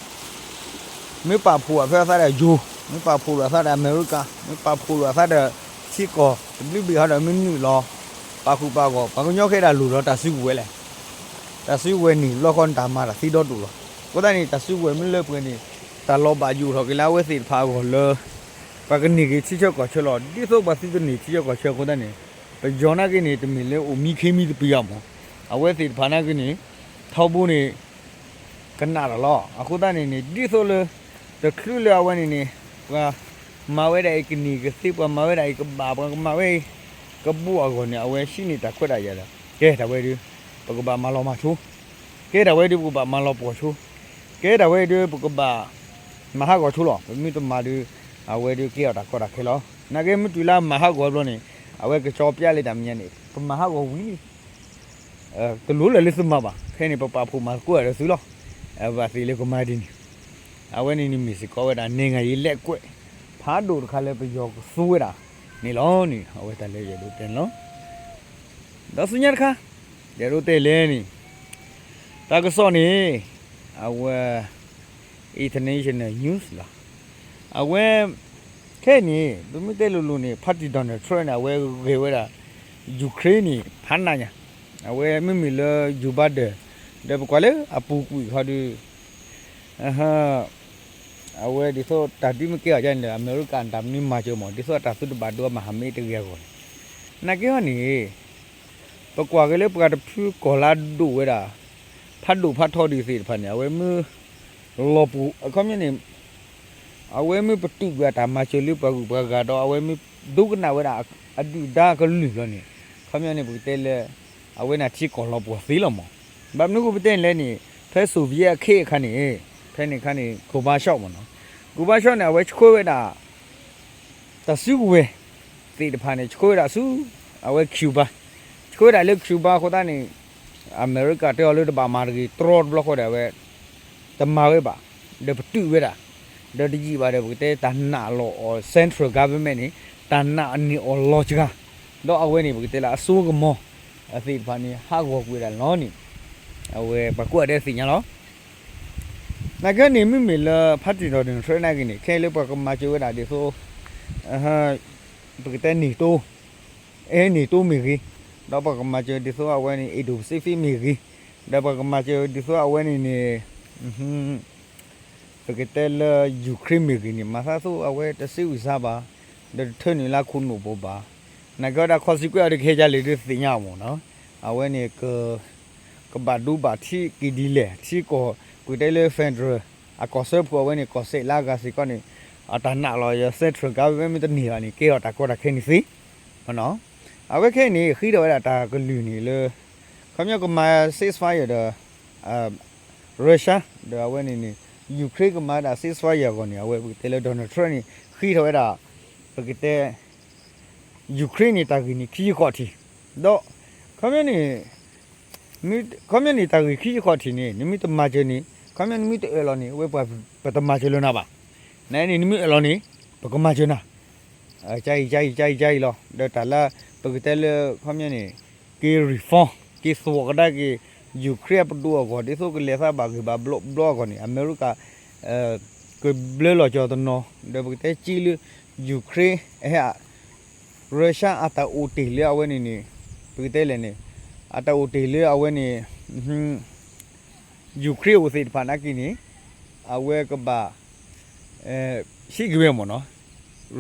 မ့ၢ်ပာ်ဖှိၣ်အဖဲအသးဒီးယိၤ, မ့ၢ်ပာ်ဖှိၣ်လိာ်အသးဒီးအမဲရကၤ, မ့ၢ်ပာ်ဖှိၣ်လိာ်အသးဒီးထံကီၢ် တဘျုးဘ့ၣ်ဟီဒီးမ့ၢ်နုာ်လီၤ ပာ်ဃုာ်ပာ်ဂီၢ် ပှၤကညီခဲအံၤဒၣ်လိၣ်လီၤတၢ်စုကဝဲၤလဲၣ်. တၢ်စုကဝဲၤန့ၣ် လီၢ်ခီန့ၣ်တၢ်မၤတၢ်သ့ဒီဒိၣ်လီၤ. အဃိသတးန့ၣ် တၢ်စုကဝဲၤမ့ၢ်လၢပှဲၤန့ၣ် တၢ်လီၤဘၣ်ယိၣ်ထီၣ်က့ၤလၢအဝဲသ့ၣ်တဖၣ်အဂီၢ်လၢ ပှၤကန့ၢ်က့ၤထံဆၢကီၢ်ဆၢလီၤ. ဒ်သိးပှၤသုတန့ၢ်ထံဆၢကီၢ်ဆၢအဃိသတးန့ၣ် ပယီၤနာ်က့န့ၣ် တမ့ၢ်လၢအိၣ်မံခ့မံတပံၤအီၤမး, အဝဲသ့ၣ်တဖၣ်နာ်က့န့ၣ် ထီဘိန့ၣ် ကနးတၢ်လီၤ. အဃိသတးန့ၣ်န့ၣ် ဒ်သိးလၢ တချုးလၢအဝဲန့ၣ်န့ၣ် ပှၤမၤဝဲဒၣ်အံၤကန့ၢ်ကသ့, ပှၤမၤဝဲဒၣ်အံၤကဘၣ်, ပှၤကမၤဝဲအံၤကဘိအဂီၢ်န့ၣ် အဝဲဟံးန့ၢ်တၢ်ခွဲးတၢ်ယာ်ဒီး ကဲတၢ်ဝဲဒုး ပကဘၣ်မၤလီၤမၢ်ဆိ, ကဲတၢ်ဝဲဒုး ပကဘၣ်မၤလီၤပှီၢ်ဆိ, ကဲတၢ်ဝဲဒုး ပကဘၣ်မၤဟးဂီၤဆိလီၤ. ပမ့ၢ်တမၤဒုး အဝဲဒုးကဲအီၤတၢ်ကီတၢ်ခဲလီၤ. နာ်က့မ့ၢ်တုၤလၢအမၤဟးဂီၤဘျီန့ၣ် အဝဲကကၠီပျးလၢတၢ်မဲာ်ညါန့ၣ် ပမၤဟးဂီၤဝံၤလံ တလိၣ်လၢၤလၢသုမၤဘၣ်. ခဲအံၤန့ၣ် ပပာ်ဖှိၣ်မၤသကိးတၢ်ဒီးသုလီၤ. အဘၣ်သ့ၣ်လၢကမၤဒ်န့ၣ် အဝဲန့ၣ်န့ၣ်မ့ၢ်စ့ၢ်ကီးဝဲဒၣ် နဲၣ်ငၤယံၤလဲၣ်ကွဲး ဖးဒိၣ်တခါလၢပယီၤကသူဝဲဒၣ်န့ၣ်လီၤန့ၣ် အဝဲတၢ်လၢယအဲၣ်ဒိးတဲန့ၣ်လီၤ. ဒီးဆူညါတခါ ယအဲၣ်ဒိးတဲလဲၣ်န့ၣ် တၢ်ကစီၣ်န့ၣ် အဝဲ international news လီၤ. အဝဲ ခဲအံၤန့ၣ် ပမ့ၢ်တဲလိၤလိၤန့ၣ် ဖါတံၢ် Donald Trump န့ၣ် အဝဲဂဲၤဝဲဒၣ် Ukraine န့ၣ် ဖးနးညါ, အဝဲမ့မ့ၢ်လၢ Joe Biden ဒီးပကွၢ်လၢအပူၤကွံာ်ခီဒုး အဝဲဒ်သိးတၢ်ဒုးမ့ၢ်ကဲအီၤဒ်န့ၣ်ဒီး အမဲရကၤန့ၣ် တၢ်မနုၤမၤစၢၤမး ဒ်သိးအတၢ်သုတဘၣ်ဒိ မဟာမိတ် တဂ့ၤအဂီၢ်န့ၣ်, နာ်က့ဟီန့ၣ် ပကွၢ်က့ၤလၢပှၤတဖုကီၢ်လၢအဒိၣ်ဝဲဒၣ် ဖးဒိၣ်ဖးထီဒုးသ့ၣ်တဖၣ်န့ၣ် အဝဲမ့ၢ် လီၤပှီၢ် အခီပညီန့ၣ် အဝဲမ့ၢ်ပတုာ်ကွံာ်အတၢ်မၤစၢၤလၢပှၤဂုၤပှၤဂၤဒီး အဝဲမ့ၢ်ဒိကနၣ်ဝဲဒၣ်အဒုၣ်ဒါကလုာ်လီၤန့ၣ် အခီပညီန့ၣ် ပကတဲလၢ အဝဲန့ၣ်ထံကီၢ်လီၤပှီၢ်သ့လီၤမး. ဘၣ်မနုၤဃိပတဲန့ၣ်လဲၣ်န့ၣ် ဖဲ Soviet အခ့အခါန့ၣ် ဖဲန့ၣ်အခါန့ၣ် Gorbachev မးနီၤ Gorbachev န့ၣ် အဝဲဆှၢဝဲဒၣ် တၢ်စုကဝဲၤသ့ၣ်တဖၣ်န့ၣ် ဆှၢဝဲဒၣ်ဆူ အဝဲ Cuba, ဆှၢဝဲဒၣ်လၢ Cuba အဃိသတးန့ၣ် အမဲရကၤတဲအီၤလၢတဘၣ်မၤတဂ့ၤ တြီတဘျီဃီဒီး အဝဲတမၤဝဲဘၣ်, ဒီးပတုာ်ဝဲဒၣ်, ဒီးတယံာ်ဘၣ်ဒီး ပကတဲတၢ်နာ်လီၤအီၤ central government န့ၣ် တၢ်နာ်န့ၢ်အီၤလီၤစှၤ, ဒီးအဝဲန့ၣ် ပကတဲလၢအစိကမီၤသ့ၣ်တဖၣ်န့ၣ် ဟးဂီၤကွံာ်ဝဲဒၣ်လီၤန့ၣ် အဝဲပှၤကိးဂၤဒဲးသ့ၣ်ညါလီၤ. နာ်က့န့ၣ် မ့မ့ၢ်လၢ ဖါတံၢ် Donald Trump နာ်က့န့ၣ် ခဲအံၤလၢပှၤကမၤစၢၤဝဲဒၣ်ဒ်သိး ပကတဲ NATO, အဲ NATO မ့ၢ်ဂ့ၤ, ဒီးပှၤကမၤစၢၤဒ်သိးအဝဲန့ၣ် Indo-Pacific မ့ၢ်ဂ့ၤ, ဒီးပှၤကမၤစၢၤဒ်သိးအဝဲန့ၣ်န့ၣ် ပကတဲလၢ Ukraine မ့ၢ်ဂ့ၤန့ၣ် မၤသးသိးအဝဲတစ့ဝံစါဘၣ်, ဒီးတထၢနုာ်လၢခိၣ်နူာ်ပူၤဘၣ်, နာ်က့ဒီး consequence အီၤဒုးကဟဲကၢ်လဲၣ်ဒုးသ့ၣ်ညါအီၤမးနီၤ, အဝဲန့ၣ် ကဘၣ်ဒိဘၣ်ထံးက့ၤဒ်လဲၣ်, ထံကီၢ် ပကတဲလၢ federal အကီၢ်စၢဖှိၣ်အဝဲန့ၣ် ကီၢ်စဲၣ်လၢအဂၤစ့ၢ်ကီးန့ၣ် အတၢ်နာ်လီၤ central government မ့ၢ်တန့ၢ်ဘၣ်န့ၣ် ကဲထီၣ်တၢ်ကီတၢ်ခဲန့ၣ်သ့ အဝဲခဲအံၤန့ၣ် ဃ့ထီၣ်ဝဲဒၣ်တၢ်ကလုၢ်န့ၣ်လၢ ခီပညီကမၤ ceasefire ဒီး Russia ဒီးအဝဲန့ၣ်န့ၣ် Ukraine ကမၤဝဲဒၣ် ceasefire အဂီၢ်န့ၣ် အဝဲပကတဲလၢ Donald Trump န့ၣ် ဃ့ထီၣ်ဝဲဒၣ် ပကတဲ Ukraine န့ၣ် တၢ်ဂ့ၢ်န့ၣ် ခံဆံဃိးထံၣ်, ဒီး ခီပညီန့ၣ် ခီပညီန့ၣ် တၢ်ဂ့ၢ်ခံဆံဃိးထံၣ်န့ၣ် နမ့ၢ်တမၤစၢၤန့ၣ် ခီပညီနမ့ၢ်တအၢၣ်လီၤန့ၣ် အဝဲပှၤပတမၤစၢၤလၢၤနၤဘၣ်. နန့ၣ် နမ့ၢ်အၢၣ်လီၤန့ၣ် ပကမၤစၢၤနၤ ကါအံၤ ကါအံၤ ကါအံၤ ကါအံၤလီၤ. ဒီးတၢ်လၢ ပကတဲလၢ ခီပညီန့ၣ် က့ၤ reform က့ၤသဝီကဒါက့ၤ Ukraine အပဒိၣ်အဂီၢ် ဒ်သိးကလဲၤသးဘၣ်ဂ့ၢ်ဘၣ်ဘျီဘျီအဂီၢ်န့ၣ် အမဲရကၤ ကဘျၢလီၤကီၤတနီၤ ဒီးပကတဲက့လၢ Ukraine အဟဲ Russia အတၢ်အိၣ်တ့ၢ်လၢအဝဲန့ၣ်န့ၣ် ပကတဲလဲၣ်န့ၣ် အတၢ်အိၣ်တ့ၢ်လၢအဝဲန့ၣ် Ukraine အိၣ်သ့ၣ်တဖၣ်နာ်က့န့ၣ် အဝဲကဘၣ် ဟံးက့ၤဝဲမ့ၢ်နီၤ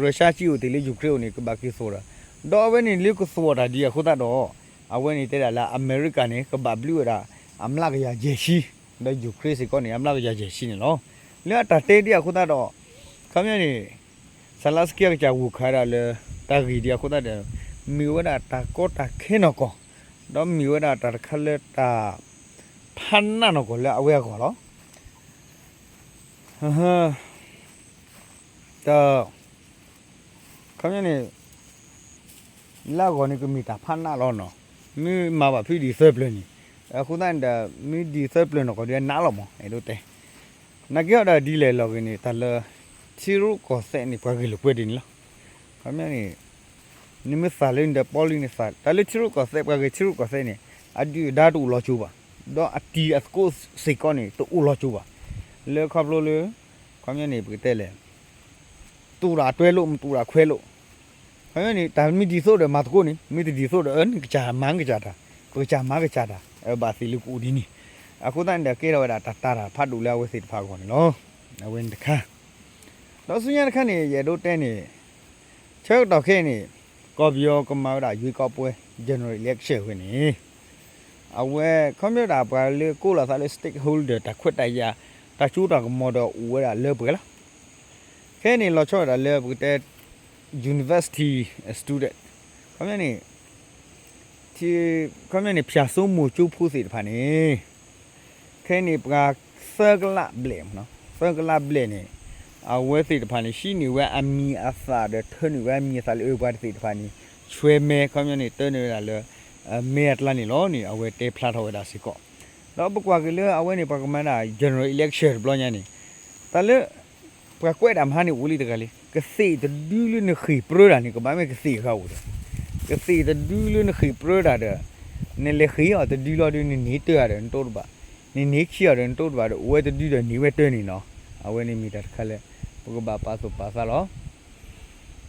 Russia က့အိၣ်တ့ၢ်လၢ Ukraine အိၣ်န့ၣ် ကဘၣ်က့ၤသဝီဒီး ဒီးအဝဲန့ၣ်လၢကသဝီတၢ်ဒ်အဃိသတးဒီး အဝဲန့ၣ်တဲဒၣ်လၢအမဲရကၤန့ၣ် ကဘၣ်ဘျုးဝဲဒၣ် အမျးကယၤယဲၢ်ဆံ ဒီး Ukraine စ့ၢ်ကီးန့ၣ် အမျးကယၤယဲၢ်ဆံန့ၣ်လီၤ. လၢအတၢ်တဲဒ်အဃိသတးဒီး ခီပညီန့ၣ် Zelenskyy အကစၢ်ဂိၢ်ခးဒၣ်လၢ တၢ်ဂ့ၢ်ဒ်အဃိသတးဒီး မ့ၢ်ဝဲဒၣ်တၢ်ကီတၢ်ခဲနီၢ်ကီၢ် ဒီးမ့ၢ်ဝဲဒၣ်တၢ်တခါလၢတၢ် ဖးနးနီၢ်ကီၢ်လၢအဝဲအဂီၢ်လီၤ. တၢ် ခီပညီန့ၣ် လၢအဂီၢ်န့ၣ်ကမ့ၢ်တၢ်ဖးနးလီၤနီၤ. မ့ၢ်မၤဘၣ်ဖုဒံးသၢပျၢၤန့ၣ် အဃိသတးန့ၣ်ဒီး မ့ၢ်ဒံးသၢပျၢၤနီၢ်ကီၢ်ဒ်အနးလီၤမး အဲၣ်ဒိးတဲ နာ်က့အီၤဒီးဒ်လဲၣ်လီၤဂ့ၤန့ၣ် တၢ်လၢ ထံရူၢ်ကီၢ်သဲးန့ၣ် ပှၤဂ့ၢ်လိာ်ကွဲဒ်န့ၣ်လီၤ. ခီပညီန့ၣ် နမ့ၢ်သးလၢနဒီးပီလံန့ၣ်သး တၢ်လၢထံရူၢ်ကီၢ်သဲး ပှၤဂ့ၢ်ထံရူၢ်ကီၢ်သဲးန့ၣ် အဒုၣ်အဒါတအိၣ်လီၤကၠိဘၣ်, ဒီးအတံၤအသကိးစ့ၢ်ကီးန့ၣ် တအိၣ်လီၤကၠိဘၣ်. လၢခီဖျိလၢ ခီပညီန့ၣ် ပကတဲလဲၣ် တူၢ်တၢ်တွဲလိာ် မတူၢ်တၢ်ခွဲးလိာ်. ခီပညီန့ၣ် တၢ်မ့ၢ်ဒ်သိးဒီးမၤသကိးန့ၣ် မ့ၢ်တဒ်သိးဒီး အၢနကစၢ်မၤနကစၢ်တၢ် ပကစၢ်မၤကစၢ်တၢ် အဘၣ်သ့ၣ်လၢကအိၣ်ဒ်န့ၣ်. အဃိသတးန့ၣ်ဒီး ကဲထီၣ်ဝဲဒၣ်တၢ်တာ်တၢ်ဖးဒိၣ်လၢအဝဲသ့ၣ်တဖၣ်အဂီၢ်န့ၣ်လီၤ. အဝဲန့ၣ်တခါ ဒီးဆူညါတခါန့ၣ် ယအဲၣ်ဒိးတဲန့ၣ် ဆၢကတီၢ်ခဲအံၤန့ၣ် ကီၢ်ပယီၤကမၤဝဲဒၣ် ရွေးကောက်ပွဲ general election ဝဲန့ၣ် အဝဲ ခီပညီဒၣ်ပှၤလၢကိးလီၤသးလၢ stakeholder တၢ်ခွဲးတၢ်ယာ် တၢ်စိတၢ်ကမီၤဒီးအိၣ်ဝဲဒၣ်လၢပှဲၤလီၤ. ခဲအံၤန့ၣ် လီၤဆီဒၣ်တၢ်လၢပကတဲ university student ခီပညီန့ၣ် ခီပညီန့ၣ် ဖၠၣ်စိမိၤကၠိဖိသ့ၣ်တဖၣ်န့ၣ် ခဲအံၤန့ၣ် ပှၤသၢကလးဘျဲၣ်မ့ၢ်နီၤ သၢကလးဘျဲၣ်န့ၣ် အဝဲသ့ၣ်တဖၣ်န့ၣ် ဟံးန့ၢ်ဝဲအမံၤအသၣ်ဒီး ထၢနုာ်ဝဲအမံၤအသၣ်လၢအပှၤတသ့ၣ်တဖၣ်န့ၣ် ဆွဲမဲ ခီပညီန့ၣ် တၢနုာ်ဝဲဒၣ်လၢ မဲအကျါန့ၣ်လီၤန့ၣ် အဝဲတဲဖျါထီၣ်ဝဲဒၣ်စ့ၢ်ကီး. ဒီးပကွၢ်က့ၤလၢအဝဲန့ၣ် ပှၤကမၤဒၣ် general election တဘျီညါန့ၣ် တၢ်လၢ ပှၤကွဲးဒၣ်မဟါန့ၣ်အိၣ်လံတဂၤလံ, ကသ့ၣ်တဒုလၢနဃ့ၢ်ပြၢတၢ်န့ၣ် ကဘၣ်မ့ၢ်ကသ့ၣ်အဂၤအိၣ်ဒီး ကသ့ၣ်တဒုလၢနဃ့ၢ်ပြၢတၢ်ဒီး နလဲၤဃ့ၢ်အီၤတဒုလီၤဒီး နန့ၢ်တၢ်ဒီးနတိၢ်တဘၣ်, နန့ၢ်ခံအီၤဒီးနတိၢ်တဘၣ်ဒီး အိၣ်ဝဲတဒုဒီးန့ၢ်ဝဲတၢ်န့ၣ်နီၤ. အဝဲန့ၣ်မ့ၢ်တၢ်တခါလၢ ပကဘၣ်ပာ်သူၣ်ပာ်သးလီၤ.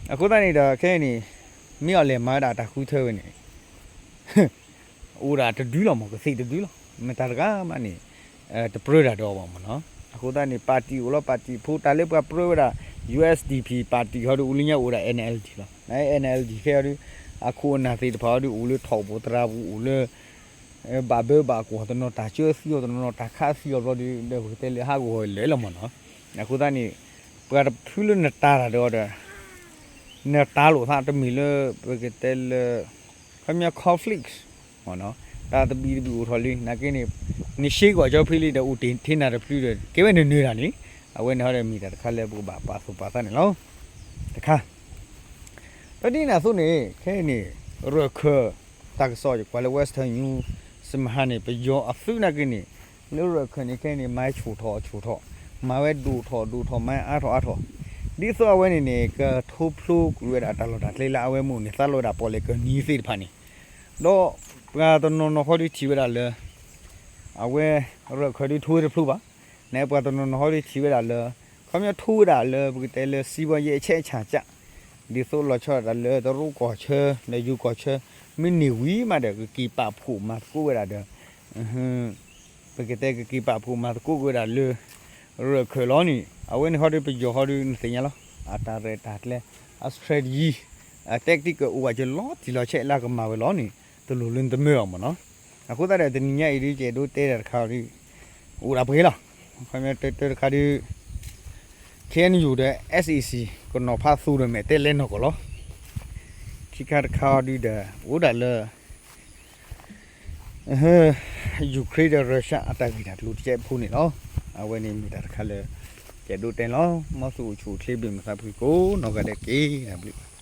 အဃိသတးန့ၣ်ဒီး ခဲအံၤန့ၣ် မ့ၢ်အီၤလဲၤမၤဝဲဒၣ်တၢ်ဃုထၢဝဲန့ၣ် အိၣ်ဒၣ်တဒုလီၤမး ကသ့ၣ်တဒုလီၤ. မတၤတဂၤမးန့ၣ် တပြၢတၢ်ဒီးအီၤဘၣ်မ့ၢ်နီၤ. အဃိသတးန့ၣ် ပၣ်တံၣ်အိၣ်လီၤ ပၣ်တံၣ်ဖိ တၢ်လၢပှၤပြၢဝဲဒၣ် ယူၣ်အၢၣ်စၣ်ဒီးပၣ် ပၣ်တံၣ်ဟီဒုး အိၣ်လၢညါအိၣ်ဝဲဒၣ် NLD လီၤ. န NLD ခဲအံၤဒုး အခိၣ်အနၢ်သ့ၣ်တဖၣ်ဟီဒုး အိၣ်လၢထီၣ်ပူၤသရၣ်ပူၤ အိၣ်လၢ ဘၣ်ဘၢဘၣ်ကွၢ်တနီၤ တၢ်ကၢသံအီၤတနီၤနီၤ တၢ်ခးသံအီၤဘျီဒုး ဒီးပကတဲလၢဟးဂီၤလၢာ်လီၤမ့ၢ်နီၤ. အဃိသတးန့ၣ် ပှၤတဖုလၢနတၤတၢ်ဒီး နတၤလိာ်သးတမ့ၢ်လၢ ပကတဲလၢ ခီပညီ conflict တၢ်သဘံၣ်သဘုၣ်အိၣ်ထီၣ်လံ နာ်က့န့ၣ် နရှဲကွၢ်ကၠီဖဲလံဒီး အိၣ်တ့ၢ်ထဲနၤတဖုဒီး ကဲဝဲနနၢၤတၢ်န့ၣ် အဝဲန့ၣ်ဟီဒီးမ့ၢ်တၢ်တခါလၢပကဘၣ်ပာ်သူၣ်ပာ်သးန့ၣ်လီၤ. တခါ ဒီးဒ်န့ၣ်အသိးန့ၣ် ခဲအံၤန့ၣ် ရၢၢ်ခၢၣ် တၢ်ကစီၣ်ကွၢ်လၢ Western News မဟါန့ၣ် ပယီၤအသုးနာ်က့န့ၣ် လၢရၢၢ်ခၢၣ်န့ၣ် ခဲအံၤန့ၣ် မၤဝဲဆူၣ်ထီၣ်ဆူၣ်ထီၣ် မၤဝဲဒိၣ်ထီၣ်ဒိၣ်ထီၣ် မၤဝဲအါထီၣ်အါထီၣ် ဒ်သိးအဝဲန့ၣ်န့ၣ် ကထိဖျိကွံာ်ဝဲဒၣ်တၢ်လီၢ်တၢ်ကျဲလၢအဝဲမ့ၢ်အိၣ်န့ၣ် သးလီဝဲဒၣ်ပီၣ်လဲၣ်ကၢၢ်နံၤသ့ၣ်တဖၣ်န့ၣ် ဒီးပှၤတနီၤနီၤဃီဒုးထံၣ်ဝဲဒၣ်လၢ အဝဲ ရၢၢ်ခၢၣ်ဒုးထိဝဲတဖျိဘၣ်. န့ၣ်ပှၤတနီၤနီၤဃီဒုးထံၣ်ဝဲဒၣ်လၢ ခီပညီထိဝဲဒၣ်လၢ ပကတဲလၢ စီးပွားရေးအချက်အချာကျ ဒ်သိးလီၤဆီဒၣ်တၢ်လၢတရူးကီၢ်ဆၢ ဒီးယိၤကီၢ်ဆၢ မ့ၢ်န့ၢ်ဝံၤမးဒီး ကက့ၤပာ်ဖှိၣ်မၤသကိးဝဲဒၣ်ဒီး ပကတဲကက့ၤပာ်ဖှိၣ်မၤသကိးက့ၤဝဲဒၣ်လၢ ရၢၢ်ခၢၣ်လီၤန့ၣ် အဝဲန့ၣ်ဃီဒုးပယီၤဃီဒုးနသ့ၣ်ညါလီၤ. အတၢ်ရဲၣ်တၢ်ကျဲၤ အ strategy အ tactic အိၣ်ဘၣ်စၢၤလီၤတံၢ်လီၤဆဲးလၢအကမၤဝဲလီၤန့ၣ် တလိၣ်လၢနတမၢအီၤမ့ၢ်နီၤ. အဃိသတးဒီးတနံၤညါအံၤဒုး ကအဲၣ်ဒိးတဲတၢ်တခါဒုး အိၣ်ဒၣ်ပှဲၤလီၤ. ခီတၢတၢတခါဒုး ခ့ၣ်အဲၣ်ယူၣ်ဒီး SAC ကနီၤဖးသူဒီးမဲာ်တဲးလဲနီၢ်ကီၢ်လီၤ. ခံခါတခါအံၤဒုးဒီး အိၣ်ဒၣ်လၢ Ukraine ဒီး Russia အတၢ်ဂ့ၢ်တၢ်ကျိၤတကဲးဖိန့ၣ်လီၤ. အဝဲန့ၣ်မ့ၢ်တၢ်တခါလၢ ယအဲၣ်ဒိးတဲန့ၣ်လီၤ. မ်သုအိၣ်ဆူၣ်အိၣ်ချ့ ဘၣ်မုာ်သးဖှံကိးနီၢ်ဂၤဒဲးတက့ၢ်. တၢ်ဘျုး